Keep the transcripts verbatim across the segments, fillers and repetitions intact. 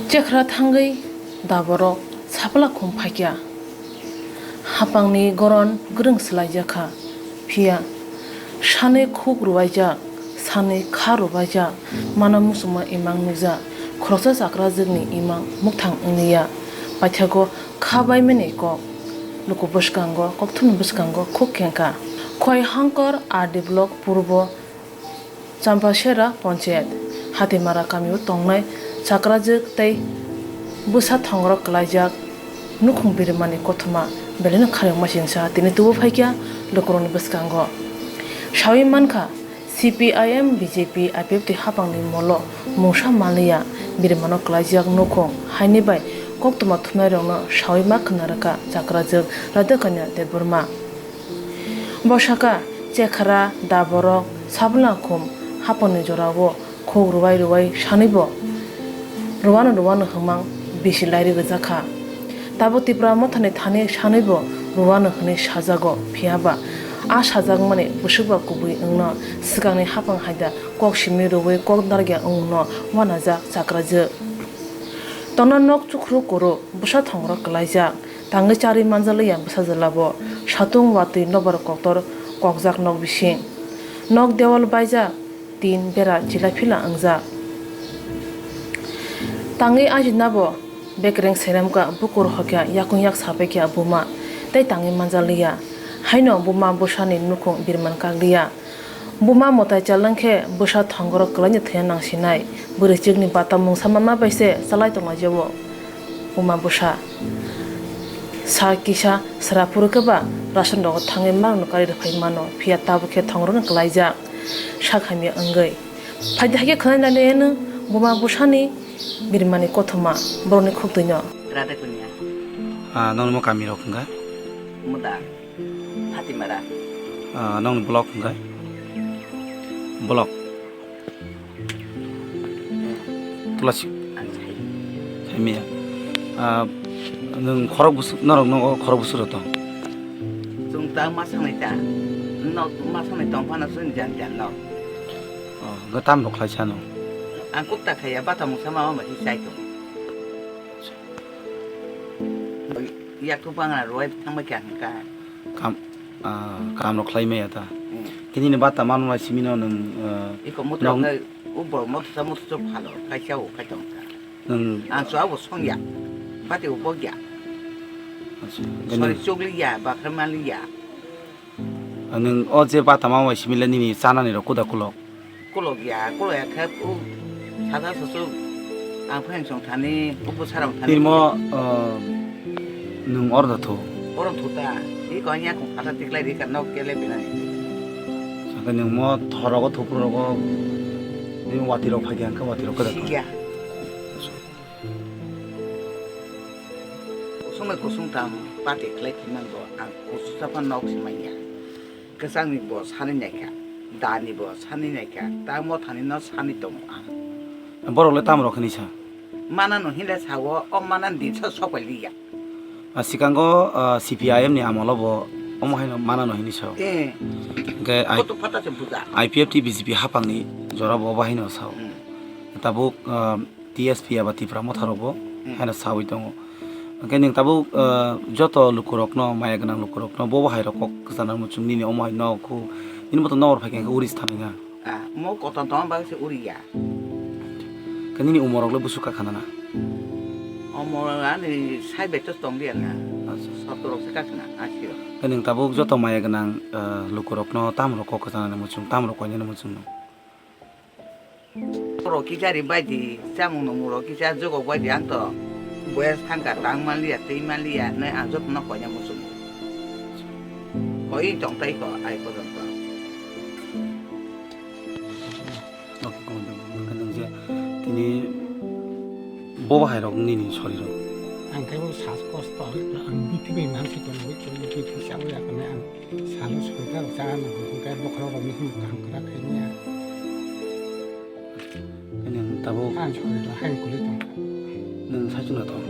Chekhra thangwi daborok sapla khum phaikya. Hapangni goron gwrwng swlaijakha, phiya sanwi khuk rwbaijak, sanwi kha rwbaijak, mano muchungma imang nukjak, khoroksa chakrajwkni imang mukthang wngliya, paithago kha baimani kok. Luku bwskango, kokthumni bwskango khuk khengkha. Khwai Hangkor R D Block Purbo Champasera Ponchayat, Hatimara kamio tongnai chakrajwk tei bwsa thongrok kwlaijak nukhung birimani kothoma belai no kharwi masingsa tini tubu phaikya lukurokni bwskango. Sawi mankha, C P I M, B J P, I P F T hapangni molo mungsa manliya birimano kwlaijak nukhung haini bai koktwma thumnairokno sawi ma khna rwkha chakrajwk Radhakanya Debbarma. Bo sakha, Chekhra, Daborok, Sabulangkhum hapangni jorao khuk rwai rwai sanwibo rwano rwano hwmang bisi lairi rwjakha. Tabuk Tipra Mothani thani sanwibo rwano hwnwi sajago, phiyaba a sajakmani bwswkba kubui wngno swkangni hapang haida kok simi rwui kok narwkya wngno uanajak chakrajwk. Tongna nok chukhru kuru bwsa thongrok kwlaijak, tangwi charwi manjaliya bwsa jwlabo, satung watwi nobar koktor kokjak nok bising. Nok dewal baijak, tin bera chila phila wngjak. Tangwi ajinabo bekereng seremkha, bukur hokya, yakung yak sabaikya buma, tei tangwi manjaliya. Haino buma bwsani nukhung birman kakliya. Buma mwtai chalwng khe bwsa thongorok kwlaino thwiya nangsinai. Bwrwichwkni bata mungsa manma bai se chalai tonglaijao. Buma bwsa sa kisa sra phuru khe ba ration rogo thangwi marokno kari rwphai mano, phiya tabuk khe thongorokno kwlaijak sak hamya wngwi. Phaidi hai khe khwnai lailaiya nwng buma bwsani birimani kothoma borokni khuk twino. Radha Kunya. Ah, nokni mo kami rok wngkha? Muda. Phatimara. Ah, nokni block hwnkhe? Block. Tulasi. Ang sai. Saimaya. Ah, nwng khorok busu-, norok nogo khorok busu rok tong? Chwng ta ma sanai ta. Nok ma sanai tong phano chwng jan jan nok. Oh, hwnkhe tam rok khlai sano? Ang kuk ta khaiya, bata mungsa ma ma sai tong. Yak tu bang roi thang ma kya ka. Kam, ah, kam rok khlai maya ta. Hmm. Kini ni bata man lai simi no nwng, ah, iko mutra nok kai u bor mot sa mot chok phalo, kai cha u kai tong ta. Nwng ang so abo song ya. Bati u bog ya. Acha. Sori chok li ya, bakra man li ya. Nwng o je bata man lai simi le nini chana ni rok kuda kulok. Kulok ya, kulok ya khe u sada susu ang phai song thani, upu sarong thani. Nirmo, ah, nwng orda thu. Orong thu ta, i ko anya kong phata tiklai ri ka nok kele binani. Saka nwng mo thorogo thupro rogo, ni wati rok phai khe ang khe wati rok kada. Iya. Kusung bai kusung tam pati khlai thimang bo ang kusu chapa nok si manya. Kwchangni bo sanwi naikha, dani bo sanwi naikha, tamo thani no sanwi tongo ang. Borok le tamo rok hinwi sa? Mana no hinle sao, o mana din sa sopai liya. A, sikango, a, C P I M ni amolo bo omo haino mana no hinwi sao. Eh. Hwnkhe I-, Koto phata se buja. I P F T B J P hapangni jora bo obo haino sao. Hmm. Tabuk, a, T S P eba Tipra motha rok bo Hmm. haino sawi tongo. Hwnkhe nwng tabuk, ah, joto lukurokno, maya gwnang lukurokno, bo bo hai rok kok kwchana muchung nini omo hai nok khu, nini moto nokbar phai khe uri se thani na. Ah, mo koton tong bang se uri ya. Khe nini umor rok le busu ka khana na. Omo ani sai betos tong dia na. Acha. Sotto rok se ka khana, asi rok. Khe nwng tabuk joto maya gwnang, ah, lukurokno tam rok kok kwchana muchung, tam rok koinani muchung no. Oro kisa ri bai di, chamung nungmung rok kisa jogok bai di, ang to boyas thangkha, tang manliya, twi manliya, hinwi ang jotono koina muchungo. Koi tong tai ko, ai ko jong to. Nokhe kung tong khe nung je tini bo bahai rok nini sori rok. Ang khe bo sas kosto, ang bithi bai mansi tongwi, bithi chawi ya kane ang. Salo soita rok cha nango, hwnkhe bokhorok rokni hwnba kaham kwrak khe manya. Khe nwng tabuk Ang sori rok haino kwlwi tongkha. Nwng saichung na thong?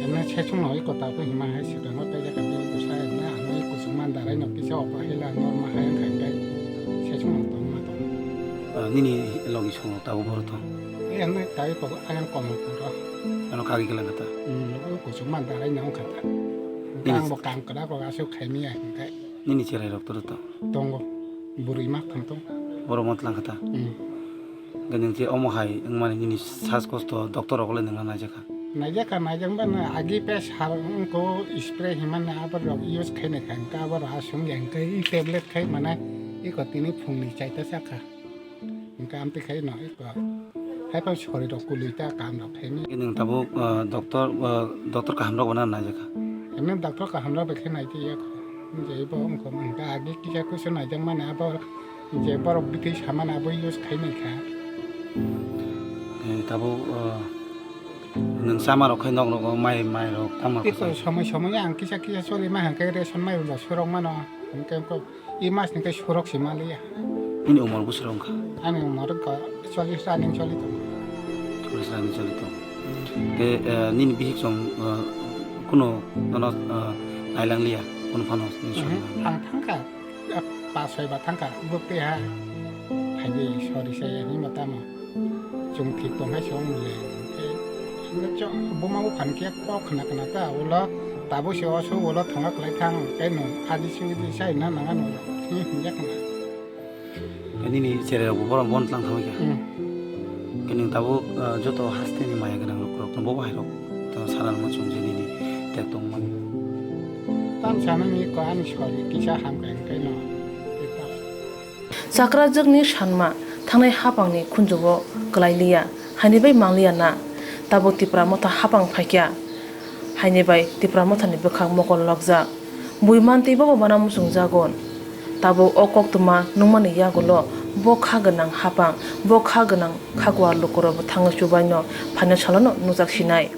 Emne saichung no iko tabuk hima hai sibrango tei jaka bini bwsa emne ano iko chwngma darai no kisa obo haila norma hai wngkha hwnkhe saichung no tongma tong. Ah, nini logi song rok tabuk boro thong? Emne tai iko ayang komo poro. Ano kagi khe langkha ta? Hmm, o kuchukma darai no wngkha ta. Nini Kang bo kang kwrak rok aswk khaimaya hwnkhe. Nini cherai rok toro to? Tongo. Bwrwi ma thang tong. Borok mo tlangkha ta? Hmm. Hwnkhe nwng je omo hai wngmani nini sas kosto doctor rok le nwngno naijakha? Naijakha, naijakmani agi pe sal wngkho spray hinmani abo rok use khainai kha hwnkhe abo rok aswk wngya hwnkhe i tablet khai mane iko tini phungni chaita chakha. Hwnkhe amtwi khai no iko. Haiphang sori rok kwlwi ta kam rok khaimani. Nwng tabuk, ah, doctor, ah, doctor kaham rok bo naijakha? Emni doctor kaham rok bai khe naitwi yakho. Je bo wngkho hwnkhe agi kisa kusu naijakmani abo je borok bwtwi samani abo use khainai kha. Eh, tabuk, ah, nwng chama rok khai nok rogo mai, mai rok tamo Iko kisa? Somoi somoi ang kisa kisa choli ma hwnkhe ration mai rok surok mano. Hwnkhe wngkho I mas ni tei surok si maliya. Nini umor bwswk wngkha? Ani umor wngkha chollish running choli tongo. Chollish running choli tongo. Tei, eh, nini bihik chwng, eh, kunu nono, eh, nailangliya, kunu phano nini Mhm. Sori. Ang thangkha, eh, pas soi ba thangkha, bwtwi ha. Phaidi sori se hinba tamo. Chwng thik tong hai se wng le. Hwnkhe buma buphani khe kok khna khna ta ulo tabuk se oso ulo thangma kwlai thang tei nwng adi singdi sai na nang ano hinjak na. Nini cherai rok bo bono tlang thangma khe. Hmm. Khe nwng tabuk, ah, joto haste ni maya gwnang rok rok no bo bahai rok to sana ma chwng je nini tek tong mani. Tam sana ni ko ani sori kisa ham kai kai no. Chakrajwkni sanma thangnai hapangni khunjugo kwlai liya, haini bai mangliya na. Tabuk Tipra Motha hapang phaikha, haini bai Tipra Mothani bwkhak mokol lokjak. Bui mantwi bobo mana muchungjagun. Tabuk o koktwma nungmani yagulo bo kha gwnang hapang, bo kha gwnang khakuar lukurokbo thangwi chubaino phaina salono nukjak sinai.